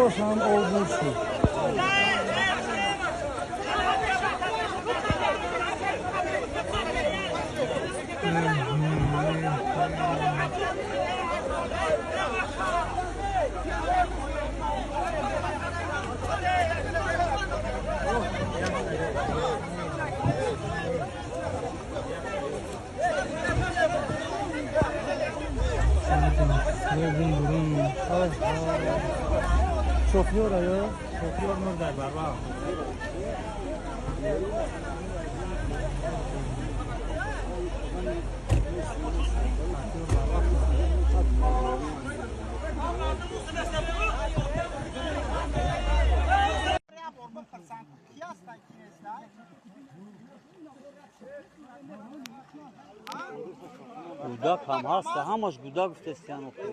Болошам об шуд. Шофёр ая, шофёр мурдай барва. Гудак ҳам ҳаста, ҳамаш гудак гуфтестиян охи.